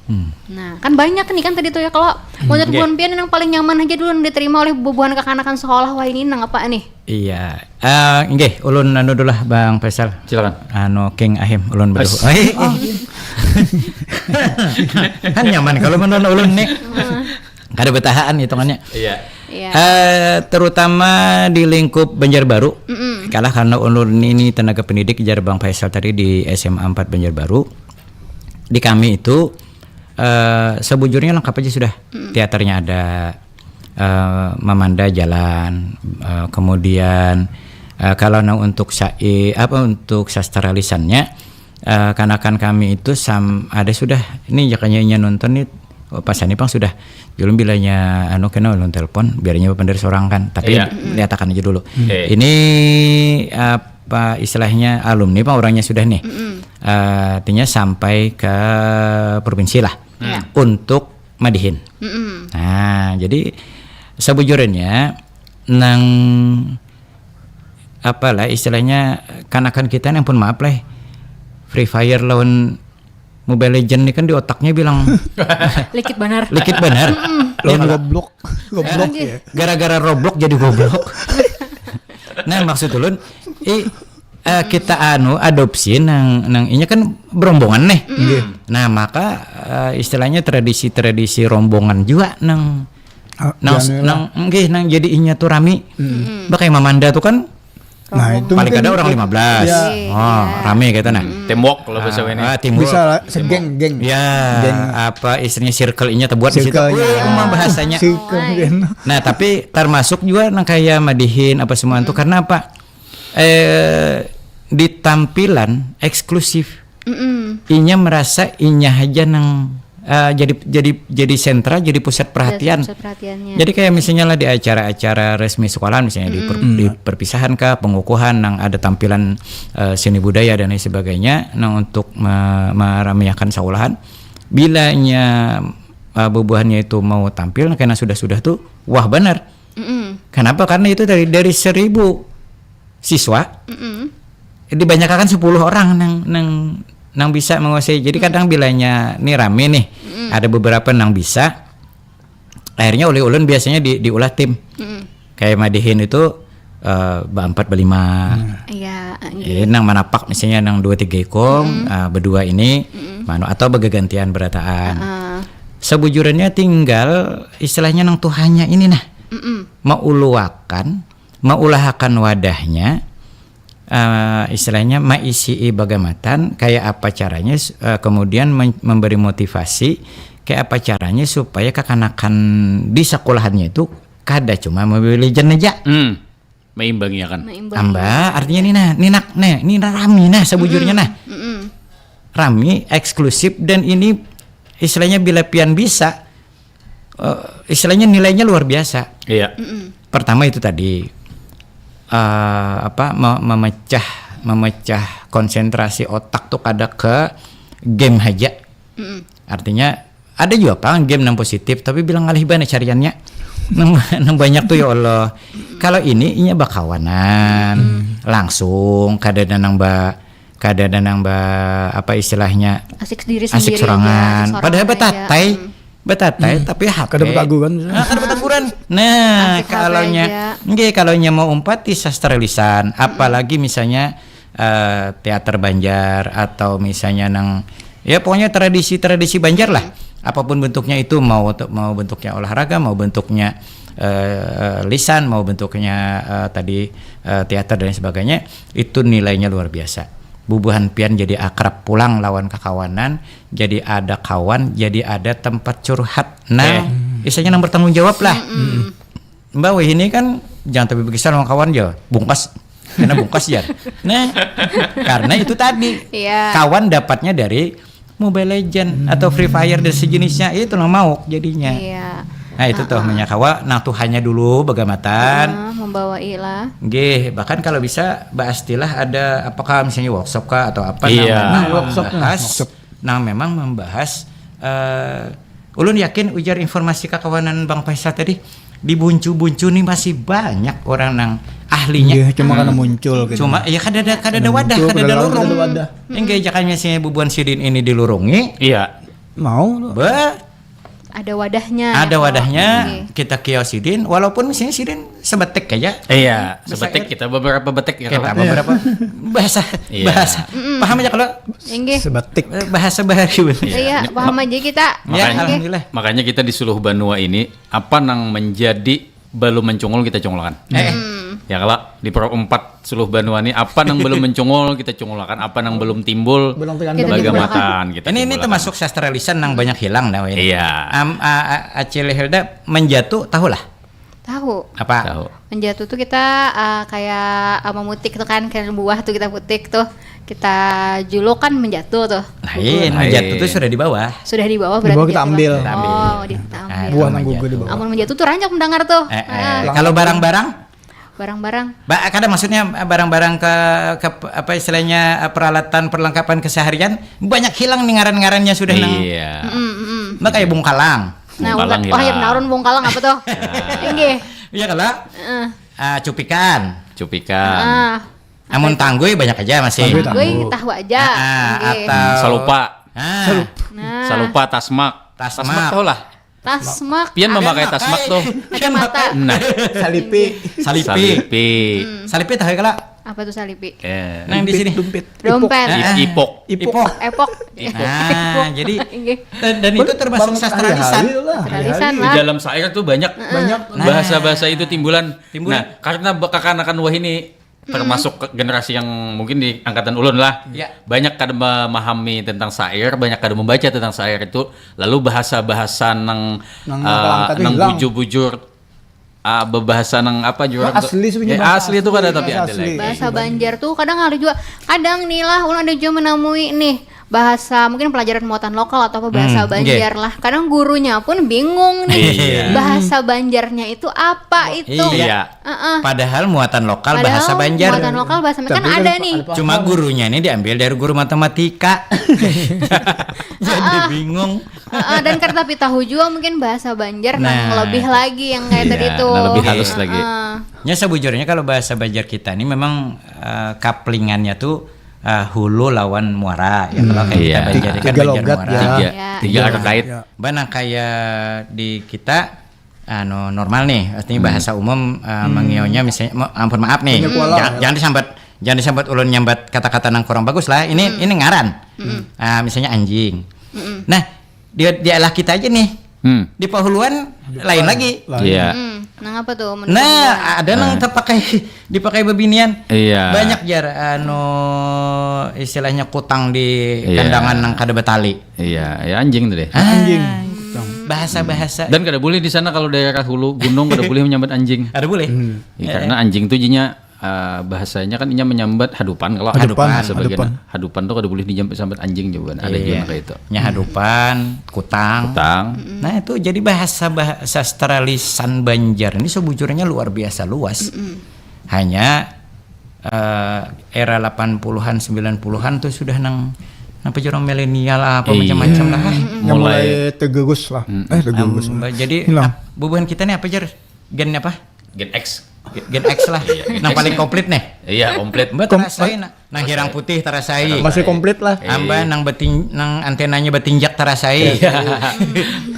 Hmm. Nah, kan banyak nih kan tadi tuh ya, kalau menurut bubuhan pian yang paling nyaman aja dulu diterima oleh bubuhan kakanakan sekolah wayah ini nang apa nih? Iya. Eh, nggih, ulun anu dulu lah, Bang Faisal. Silakan. Anu, King Ahim, ulun beduh. Ais. Kan nyaman kalau menurut ulun nih. Kada betahaan hitungannya. Iya. Iya. Eh, terutama di lingkup Banjarbaru. Mm-mm. Kalah karena ulun ini tenaga pendidik, jar Bang Faisal tadi, di S M A empat Banjarbaru. Di kami itu, eh, sebujurnya lengkap aja sudah. Mm-mm. Teaternya ada, eh, mamanda jalan, eh, kemudian, eh, kalau nang untuk syai-, apa, untuk sastra lisannya, eh, kanakan kami itu sam-, ada sudah, ini jakanya inya nonton nih, oh, pas ini pang sudah. Julun bilanya anu kena ulun telepon, biarnya bapander sorang kan. Tapi iya, liatakan aja dulu. Oke. Ini apa istilahnya, alumni pang orangnya sudah nih. Mm-mm. Eh, artinya sampai ke provinsi lah. Iya. Untuk madihin. Mm-mm. Nah, jadi sebujurnya nang apalah istilahnya, kanakan kita nih, ampun maaf lah, Free Fire lawan Mobile Legend nih kan di otaknya bilang likit banar. Likit banar. Mm-mm. Lawan goblok. Goblok ya. Gara-gara Roblox jadi goblok. Nah, maksud ulun, i-, eh, kita anu adopsi nang, nang inya kan berombongan nih. Nggih. Nah, maka, eh, istilahnya tradisi-tradisi rombongan juga nang, ah, nang, nang, nggih, nang jadi inya tuh rami. Mm. Bakal mamanda tuh kan Nah, itu paling kada orang lima belas. Ya. Oh, rame gitu nah. Teamwork kalau bahasa ini. Ah, teamwork. Bisa lah, segeng, geng. Ya, geng. Apa istilahnya, circle inya terbuat di situ. Circle, ya. Wih, emang bahasanya. Circle, geng. Nah, tapi termasuk juga nang kayak madihin apa semua itu karena apa? Eh, di tampilan eksklusif. Mm-mm. Inya merasa inya aja nang, eh, jadi, jadi, jadi sentra, jadi pusat perhatian. Pusat perhatiannya. Jadi kayak misalnya lah di acara-acara resmi sekolah, misalnya di per-, di perpisahan kah, pengukuhan, nang ada tampilan, eh, seni budaya dan lain sebagainya, nang untuk me-, meramiakan sekolahan. Bilanya, eh, bubuhannya itu mau tampil, nah, karena sudah-sudah tuh, wah benar. Mm-mm. Kenapa? Karena itu dari, dari seribu siswa, mm-mm, dibanyakan sepuluh orang nang, nang, nang bisa menguasai. Jadi, mm, kadang bilanya nih rame nih, mm-mm, ada beberapa nang bisa, akhirnya oleh ulun biasanya di, diulah tim. Mm-mm. Kayak madihin itu, eh, berempat, berlima. Iya, eh, nang manapak misalnya nang dua tiga ikung, mm-mm, eh, berdua ini, mm-mm, manu atau bergantian berataan. Heeh. Sebujurannya tinggal istilahnya nang tuhannya ini nah. Mm-mm. Mauluakan, maulahakan wadahnya, eh, istilahnya maisi bagamatan, kayak apa caranya, eh, kemudian men-, memberi motivasi, kayak apa caranya supaya kekanakan di sekolahannya itu kada cuma Mobile Legend aja. Hmm. Meimbangi akan. Meimbangi. Amba, artinya ni nah, ni nak, nih, ni rami nah sebujurnya nah. Mm-mm. Rami, eksklusif, dan ini istilahnya bila pian bisa, eh, istilahnya nilainya luar biasa. Iya. Mm-mm. Pertama itu tadi, eh, apa, me-, memecah, memecah konsentrasi otak tuh kada ke game aja. Mm-mm. Artinya ada juga pang game nang positif, tapi bilang ngalih banar cariannya. Nang, nang banyak tuh ya Allah. Kalau ini inya bakawanan, mm, langsung, kada ada nang ba-, kada ada nang ba-, apa istilahnya? Asik sendiri, asik sendiri aja, sorangan. Asik sorangan aja. Padahal batatai, mm, batatai, mm, tapi H P. Kada betagu kan? Nah, kada betaguran. Nah, asik H P kalau nya, aja. Nggih, kalau nya mau umpat di sastra lisan, mm, apalagi misalnya, eh, teater Banjar atau misalnya nang, ya pokoknya tradisi-tradisi Banjar lah. Mm. Apapun bentuknya itu, mau te-, mau bentuknya olahraga, mau bentuknya, eh, lisan, mau bentuknya, eh, tadi, eh, teater dan sebagainya, itu nilainya luar biasa. Bubuhan pian jadi akrab pulang lawan kakawanan, jadi ada kawan, jadi ada tempat curhat. Nah, oke, istilahnya nang bertanggung jawab lah. Mm-mm. Mbak, wih, ini kan jangan tapi berkisah sama kawan, ya, bungkas. Kena bungkas, ya. Nah, karena itu tadi, iya, kawan dapatnya dari Mobile Legend atau Free Fire dan sejenisnya, itu nang mau jadinya. Iya. Nah, itu tuh, heeh, namanya kawa, nah, tuhannya dulu bagamatan. Heeh, membawai lah. Nggih, bahkan kalau bisa, baastilah ada, apakah misalnya workshop kah atau apa, iya, nah, workshop, nah, membahas, workshop, nah, memang membahas, eh, Ulun yakin ujar informasi kakawanan Bang Faisal tadi, di Buncu-Buncu nih masih banyak orang nang ahlinya. Iya, cuma karena muncul gitu. Cuma ya kada ada kada ada wadah, kada ada lorong. Inggih, jakannya si bubuhan sidin ini dilurungi. Iya. Mau. Be, ada wadahnya. Ada wadahnya, kita kios sidin, walaupun misalnya sidin sebetik aja. Iya, sebetik kita beberapa betik ya. Kita beberapa bahasa bahasa. Paham aja kalau Inggih. Sebetik. Bahasa bahari. Iya, paham aja kita. Alhamdulillah. Makanya kita di seluruh banua ini apa nang menjadi belum mencungul kita cungulakan. Eh. Ya kalau di Pro empat seluruh banua ini apa nang belum mencungul kita cungulakan, apa nang belum timbul bagamatan kita. Ini ini termasuk sastra lisan nang banyak hilang dah ini. Iya. Am, a, a, Acil Hilda menjatuh tahu lah. Tahu. Apa? Tahu. Menjatuh tuh kita uh, kayak uh, memutik tuh kan, kayak buah tuh kita putik tuh. Kita juluk kan menjatuh tuh. Lain, menjatuh tuh sudah di bawah. Sudah di bawah berarti. Di bawah kita ambil. Kita ambil. Oh, kita ambil. Nah, buah nang gugur di bawah. Amun menjatuh tuh rancak mendengar tuh. Eh, eh. Kalau barang-barang barang-barang. Ba, kada maksudnya barang-barang ke, ke apa istilahnya peralatan perlengkapan keseharian banyak hilang nih ngaran-ngarannya sudah nang. Iya. Mm -mm. Nah kayak bungkalang. Nah, bungkalang udah, oh ya benar bungkalang apa tuh? Tinggi. Iya kalau. Uh. Uh, cupikan. Cupikan. Uh. Amun tanggui banyak aja masih. Tanggui tahu aja. Ah, atau salupa. Ah. Nah. Salupa tasmak. Tasmak. Tasmak tahu lah. Tasmak. Pian memakai tasmak tuh. Kacamata. Nah. Salipi. Salipi. Salipi. Hmm. Salipi tahu kalau. Apa tuh salipi? Eh. Nang di sini. Dompet. Dompet. Ipok. Ipok. Epok. Nah, jadi dan itu termasuk sastra lisan. Sastra lisan lah. Di dalam syair tuh banyak banyak bahasa-bahasa itu timbulan. Nah, karena kekanakan wah ini termasuk generasi yang mungkin di angkatan ulun lah. Ya. Banyak kada memahami tentang syair, banyak kada membaca tentang syair itu, lalu bahasa-bahasa nang nang, uh, nang bujur-bujur uh, bebahasa nang apa juga asli sebenarnya ya, asli itu kada tapi ada lagi. Bahasa Banjar tuh kadang ada juga, kadang nih lah ulun ada juga menemui nih bahasa mungkin pelajaran muatan lokal atau apa bahasa hmm, Banjar okay. Lah. Kadang gurunya pun bingung nih iya. Bahasa Banjarnya itu apa itu. Iya. Uh-uh. Padahal muatan lokal padahal bahasa Banjar. Muatan lokal bahasa Banjar kan ada nih. Cuma gurunya ini diambil dari guru matematika. Jadi uh-uh. Bingung. Uh-uh. Dan karena tapi tahu juga mungkin bahasa Banjar nah, lebih lagi yang kayak iya, tadi tuh. Nah, lebih halus uh-uh. Lagi. Ya sebujurnya kalau bahasa Banjar kita ini memang uh, kaplingannya tuh uh, hulu lawan muara ya hmm, kalau kayak iya. Kita Banjar kan tiga logat muara. Ya. Tiga, tiga kata kait. Ya. Bana kayak di kita anu normal nih, artinya hmm. Bahasa umum uh, hmm. Mengiaunya misalnya ampun maaf nih. Jangan, jangan disambat jangan disambat ulun nyambat kata-kata nang kurang bagus lah. Ini hmm. Ini ngaran. Hmm. Uh, misalnya anjing. Hmm. Nah, dia dialah kita aja nih. Hmm. Di pahuluan lain lagi. Iya. Hmm. Nang apa tuh? Nah, ada nang nah. Terpakai dipakai bebinian. Iya. Banyak jar anu istilahnya kutang di iya. Kandangan nang kada betali. Iya, ya anjing tuh deh. Ah, anjing. Bahasa-bahasa. Dan kada boleh di sana kalau daerah hulu gunung kada boleh menyambat anjing. Kada boleh. Hmm. Ya, karena anjing tuh jinya uh, bahasanya kan inya menyambat hadupan kalau hadupan, hadupan. Hadupan tuh kada boleh dijambat sambat anjing juga ada iya. Juga kayak itu. Nya hadupan, kutang. Kutang. Nah, itu jadi bahasa bahasa sastra lisan Banjar ini sebujurnya luar biasa luas. Mm-mm. Hanya uh, era delapan puluhan sembilan puluhan tuh sudah nang apa jorong milenial apa iya. Macam-macam lah. Mulai, mulai tegegus lah. Mm. Eh tegegus. Um, jadi nah, bubuhan kita nih apa jar? Gen apa? Gen X. Gen X lah. Iya, nang paling komplit nih. Iya, komplit. Mbak terasai nah. Nang hirang putih terasai. Masih komplit lah. Amba nang betin nang antenanya betinjak terasai. Iya.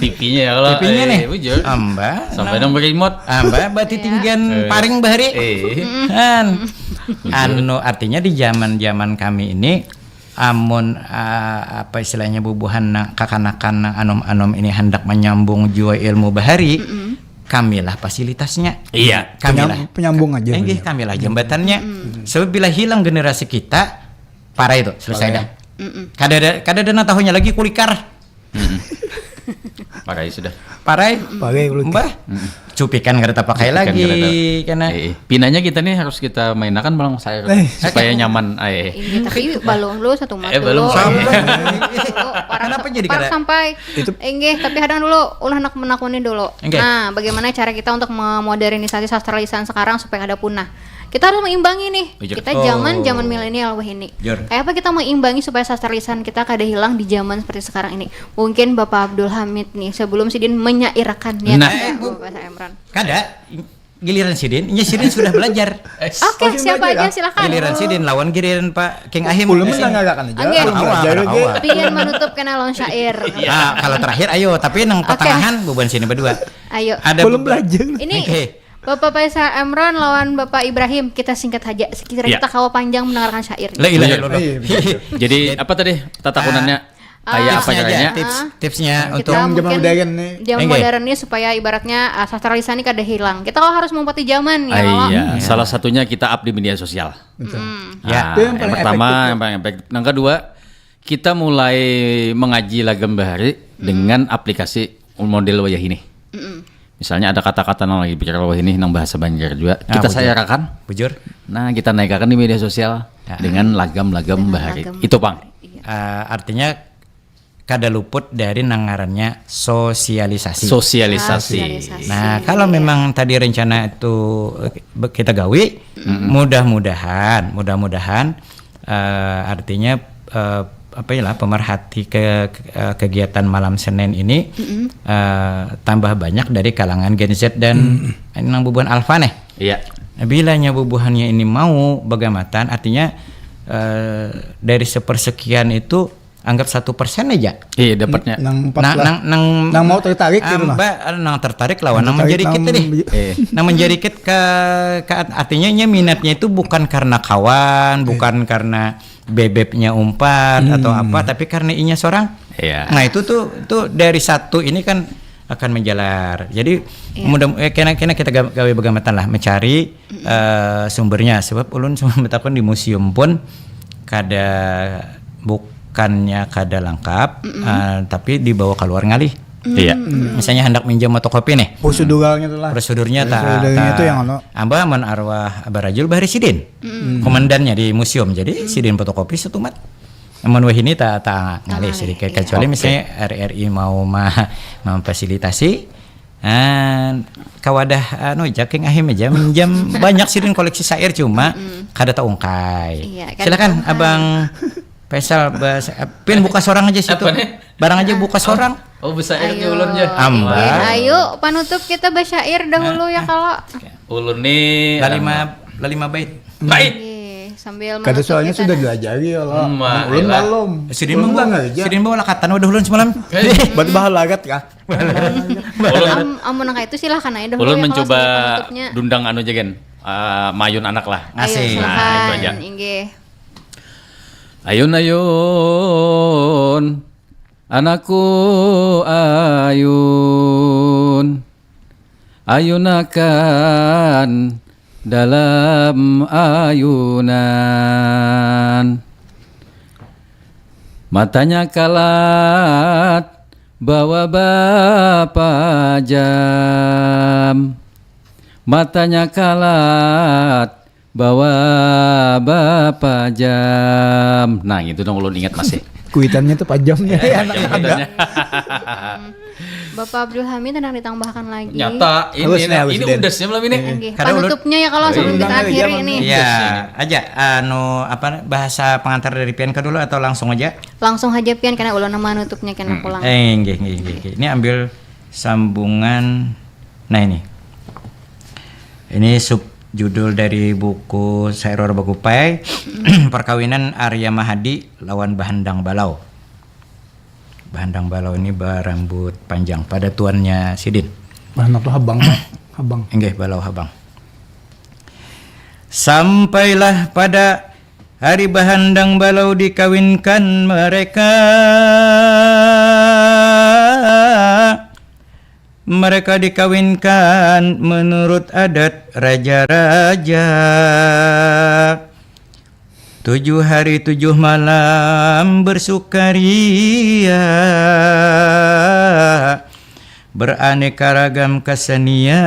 T V-nya ya kalau. T V-nya nih. Bujur. Amba. Sampai nang berimot. Amba batitinggian paring bahari. Kan. Anu artinya di zaman-zaman kami ini amun uh, apa istilahnya bubuhan nang kakanakan nang anom-anom ini hendak menyambung jua ilmu bahari, mm-mm. Kamilah fasilitasnya. Iya. Kamilah. Penyambung aja. Enggih, kamilah jembatannya. Mm-mm. Sebab bila hilang generasi kita, parah itu, selesai parah. Dah. Mm-mm. Kada ada kada ada nang tahunya lagi kulikar. Parai sudah. Parai. Parai kulikar. Mbah. Cupikan kada tapakai lagi karena eh, eh. Pinanya kita nih harus kita mainakan malang saya eh. Supaya nyaman ai. Iya, tapi balum dulu satu mat eh, dulu. Balum. Kenapa jadi kada sampai itu enggih tapi hadang dulu ulah nak menakuni dulu. Enggih. Nah, bagaimana cara kita untuk memodernisasi sastra lisan sekarang supaya kada punah? Kita harus mengimbangi nih. Bujur. Kita zaman zaman Oh. milenial wah ini. Jur. Kayak apa kita mengimbangi supaya sastra lisan kita kada hilang di zaman seperti sekarang ini? Mungkin Bapak Abdul Hamid nih, sebelum sidin menyairakan niat Nah. kita, Bapak Emron. Kada, giliran sidin, nya sidin sudah belajar. Oke, siapa aja, silakan. Giliran sidin lawan giliran Pak King Ahim. Ulun Di sini. Mendengarkan aja. Oke. Belum Kawa, belajar kawa. lagi. Pian menutup kena lawan syair. Ah, kalau terakhir ayo, tapi nang Oke. pertengahan bubuhan sini berdua. Ayo. Ada Belum bebe- belajar. Ini Oke. Bapak Faisal Emron lawan Bapak Ibrahim, kita singkat aja. Sekiranya Ya. Kita kawa panjang mendengarkan syair. Lah, ilah, Iya. ilah, ilah. Iya, betul. Jadi apa tadi tatakunannya? Ah, Kayak apa tipsnya aja, caranya? tips, Ah. tipsnya Kita untuk Zaman mungkin modern nih. Zaman Enggak. modern nih supaya ibaratnya ah, sastra lisan ini kada hilang. Kita kalau harus mengikuti zaman ya Ah, kalau. iya, salah satunya kita abdi media sosial. Betul. Ya. Ah, Itu yang yang paling pertama, efektif. Yang paling efektif. Yang kedua, kita mulai mengaji lagam bahari dengan aplikasi model wayah ini. Misalnya ada kata-kata nang lagi bicara wayah ini nang bahasa Banjar juga. Ah, Kita betul. sayarakan. Bujur. Nah, kita naikakan di media sosial Ya. dengan lagam-lagam Dengan bahari. lagam Itu pang. Iya. Eh, artinya kada luput dari nang ngarannya sosialisasi. Sosialisasi. Sosialisasi. Nah, kalau memang tadi rencana itu eh, be- kita gawi, mudah-mudahan, mudah-mudahan eh, artinya eh, apa ya lah, pemerhati ke, ke- eh, kegiatan malam Senin ini eh, tambah banyak dari kalangan Gen Z dan ini nang bubuhan Alpha nih. Iya. Nah, bilanya bubuhannya ini mau bagamatan, artinya eh, dari sepersekian itu anggap satu persen aja. Iya, dapatnya. Nang empat Nah, belas. nang, nang, Nang mau tertarik gitu lah. Amba, nang tertarik lawan nang Tertarik menjadi kit nang tadi. bi- Eh. Nang menjadi kit ke, ke artinya nya minatnya itu bukan karena kawan, bukan karena bebeknya umpat atau apa, tapi karena inya seorang. Iya. Nah, itu tuh tuh dari satu ini kan akan menjalar. Jadi Iya. mudah eh, kena kena kita gawe, gawe begamatan lah, mencari eh, sumbernya, sebab ulun sama betakun di museum pun kada, bukannya kada lengkap, eh, tapi dibawa keluar ngalih. Iya. Misalnya hendak minjem fotokopi nih, Proseduralnya tuh lah. Prosedurnya tak Prosedurnya tak- itu yang anu. Amba amun arwah Barajul bahari sidin, komandannya di museum, jadi sidin fotokopi setumat. Amun wahini tak tak ngalih Ngalih, sedikit, iya. Kecuali Oke. Misalnya R R I mau ma memfasilitasi, ah, kawadah anu aja, King Ahim aja minjam, banyak sidin koleksi syair cuma kada taungkai. Iya, kada Silakan taungkai. Abang Faisal, bahas, pian buka sorang aja situ. Apa nih? Barang aja buka sorang. Oh, besar Ayo. ulun ya. Amba. Oke, ayo panutup kita basyair dahulu ya kalau. Ulun nih Lalima lalima bait. Baik. Oke, sambil Kada menutup soalnya kita sudah nih. Diajari ya lah. Emak, Ulun ilah. Malum. Sidin Ulun mau lah ngerja. Sidin mau lakatan wadah ulun semalam. Berbahagia ya. Ulun Am, amun nang itu silakan aja dahulu ulun ya, kalau mencoba sebagai penutupnya. Dundang anu aja, Gen. Eh, mayun anak lah. Ayo, Asik. silakan. Nah, itu aja. Inggih. Ayun, ayun, anakku, ayun, ayunakan dalam ayunan. Matanya kalat bawa bapa jam. Matanya kalat bawa bapa jam. Nah, itu dong ulun ingat masih. Kuitannya tuh pajamnya ya, anak Jam muda. Kuitannya. Bapak Abdul Hamid hendak ditambahkan lagi. Nyata ini Halus nih, ini, halus ini deh. undas ya malam ini. Inggih. Kada ulun. Penutupnya ya kalau sebelum Iya. kita akhiri Jangan. ini. Ya, aja anu apa bahasa pengantar dari pian ke dulu atau langsung aja? Langsung aja pian karena ulun nama nutupnya kena pulang. Eh, nggih, nggih, nggih, nggih. Ini ambil sambungan. Nah, ini. Ini sub judul dari buku Sairor Bagupai, Perkawinan Arya Mahadi lawan Bahandang Balau. Bahandang Balau ini berambut panjang pada tuannya sidin. Bahandang tuh habang, habang. Enggih, Balau habang. Sampailah pada hari Bahandang Balau dikawinkan mereka. Mereka dikawinkan menurut adat raja-raja. Tujuh hari tujuh malam bersukaria, beraneka ragam kesenian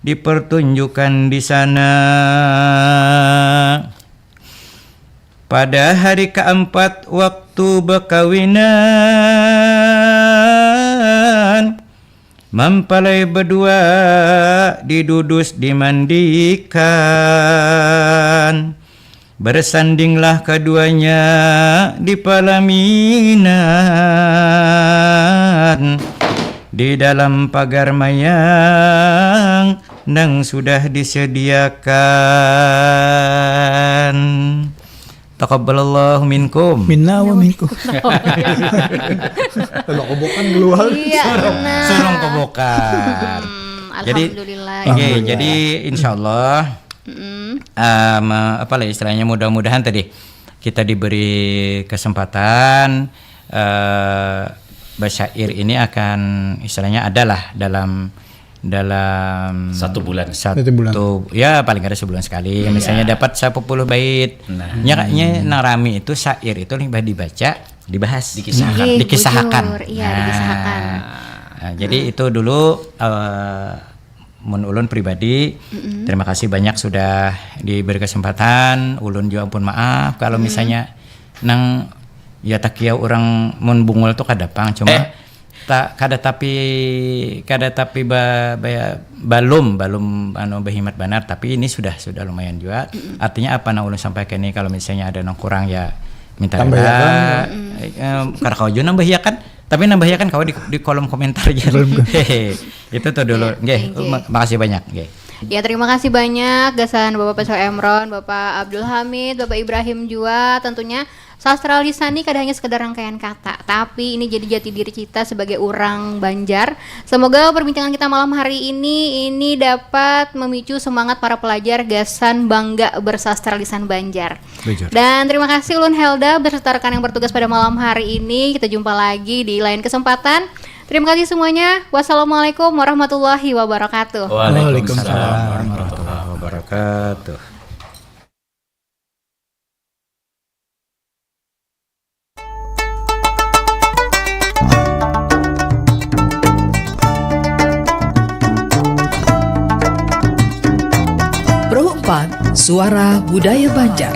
dipertunjukkan di sana. Pada hari keempat waktu berkawinan, Mampalai badua didudus dimandikan. Bersandinglah keduanya di palaminan di dalam pagar mayang nang sudah disediakan. Taqabbalallahu minkum. Minna wa minkum. Kalau kobokan keluar. Iya, nah. Surung kobokan. Hmm, Jadi, alhamdulillah. Oke, Ya. Jadi insya Allah Mm-mm. em, apa lah istilahnya, mudah-mudahan tadi kita diberi kesempatan eh, basyair ini akan istilahnya adalah dalam dalam Satu bulan. satu Satu bulan. Ya, paling ada sebulan sekali, misalnya dapat sepuluh bait. Nah. Nya kayaknya nang rami itu syair itu limbah dibaca, dibahas, Dikisahkan. Iya, dikisahakan. bujur. Iya, dikisahakan. Nah, jadi itu dulu eh, mun ulun pribadi, terima kasih banyak sudah diberi kesempatan. Ulun juga ampun maaf kalau misalnya nang ya takiau orang mun bungul tuh kada pang, cuma Eh. tak kada tapi kada tapi ba, ba- balum balum anu bahimat banar, tapi ini sudah sudah lumayan juga. Artinya apa nang ulun sampaikan ini, kalau misalnya ada nang kurang ya minta Tambahiakan. rela. Eh, kada kawa jua nambahiakan, tapi nambahiakan kawa di, di kolom komentar aja. Hehe. Itu tuh dulu. Ya, Nggih, thank you. ma- makasih banyak, nggih. Ya, terima kasih banyak gasan Bapak Pesau Emron, Bapak Abdul Hamid, Bapak Ibrahim juga. Tentunya sastra lisan ini kada hanya sekedar rangkaian kata, tapi ini jadi jati diri kita sebagai orang Banjar. Semoga perbincangan kita malam hari ini ini dapat memicu semangat para pelajar gasan bangga bersastra lisan Banjar. Bujur. Dan terima kasih ulun Helda beserta rekan yang bertugas pada malam hari ini. Kita jumpa lagi di lain kesempatan. Terima kasih semuanya. Wassalamualaikum warahmatullahi wabarakatuh. Waalaikumsalam Warahmatullahi wabarakatuh. Pro empat, Suara Budaya Banjar.